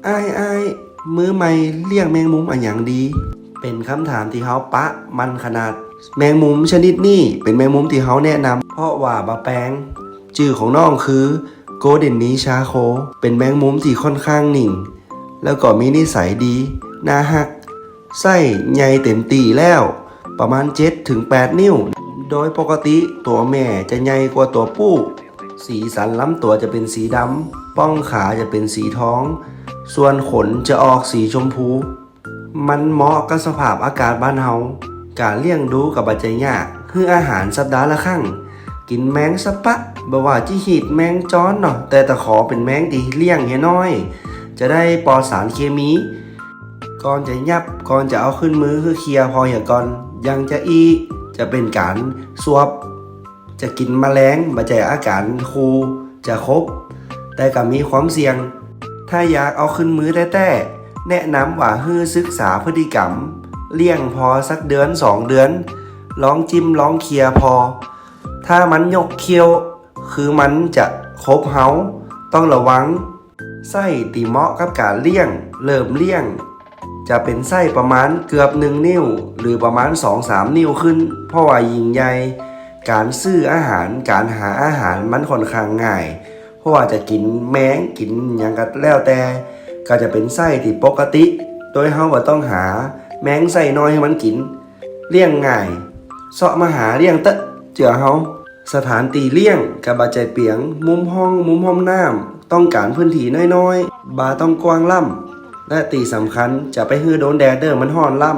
ອ້າຍໆ ມື້ໃໝ່ລ້ຽງແມງມຸມອັນຫຍັງດີ? ເປັນຄຳຖາມທີ່ເຮົາປະໝັ່ນຂະໜາດ. ແມງມຸມຊະນິດນີ້ເປັນແມງມຸມທີ່ເຮົາແນະນຳ ເພາະວ່າບາແປງ ຊື່ຂອງນ້ອງຄື Golden Niche Charco ເປັນແມງມຸມທີ່ຂ້ອນຂ້າງໜິ່ງ ແລ້ວກໍມີນິໄສດີ ໜ້າຮັກ. ໄຊໃຫຍ່ເຕັມທີ່ແລ້ວ ປະມານເຈັດເຖິງແປດນິ້ວ. ໂດຍປົກກະຕິຕົວແມ່ຈະໃຫຍ່ກວ່າຕົວຜູ້. ສີສັນລຳຕົວຈະເປັນສີດຳ, ປ່ອງຂາຈະເປັນສີທອງ, ສ່ວນຂົນຈະອອກສີຊົມພູ. ມັນເໝາະກັບສະພາບອາກາດບ້ານເຮົາ. ການລ້ຽງດູກໍບໍ່ຈະຍາກ, ໃຫ້ອາຫານສັບດາລະຄັ້ງ, ກິນແມງສະປະ, ບໍ່ວ່າຈະຮີດແມງຈອນເນາະ, ແຕ່ຕະຂໍເປັນແມງທີ່ລ້ຽງໃຫ້ນ້ອຍ, ຈະໄດ້ປອດສານເຄມີ. ກ່ອນຈະຫຍັບ, ກ່ອນຈະເອົາຂຶ້ນມື ຄືເຄຍພໍເຫີຍກ່ອນ, ຍັງຈະອີກ, ຈະເປັນການສວບ, ຈະກິນມະແລງ, ບໍ່ໃຈອາການຂູ່ຈະຄົບ, ແຕ່ກໍມີຄວາມສ່ຽງ. ຖ້າຢາກເອົາຂຶ້ນມືແທ້ໆ, ແນະນຳວ່າໃຫ້ສຶກສາພຶດຕິກຳ, ລ້ຽງພໍສັກເດືອນສອງເດືອນ, ລອງຈິ້ມລອງເຄຍພໍ. ຖ້າມັນຍົກຄ້ຽວ, ຄືມັນຈະຄົບເຮົາ, ຕ້ອງລະວັງ. ໄຊທີ່ເໝາະກັບການລ້ຽງ, ເລີ່ມລ້ຽງ ຈະເປັນໄຊປະມານເກືອບໜຶ່ງນິ້ວ ຫຼື ປະມານສອງສາມນິ້ວຂຶ້ນ, ເພາະວ່າຍິ່ງໃຫຍ່, ການຊື້ອາຫານ, ການຫາອາຫານມັນຂ້ອນຂ້າງງ່າຍ, ເພາະວ່າຈະກິນແມງ, ກິນຫຍັງກໍແລ້ວແຕ່, ກໍຈະເປັນໄຊທີ່ປົກກະຕິ, ໂດຍເຮົາບໍ່ຕ້ອງຫາແມງໄຊນ້ອຍໃຫ້ມັນກິນ, ລ້ຽງງ່າຍ, ເຊາະມາຫາລ້ຽງເຕີເຈື່ອເຮົາ. ສະຖານທີ່ລ້ຽງກະບາດໃຈປຽງ, ມຸມຫ້ອງ, ມຸມຮ່ອມນ້ຳ, ຕ້ອງການພື້ນທີ່ນ້ອຍໆ, ບໍ່ຕ້ອງກວ້າງລ້ຳ ແລະ ທີ່ສຳຄັນຈະໄປຮື້ໂດນແດດເດີ້, ມັນຮ້ອນລ້ຳ.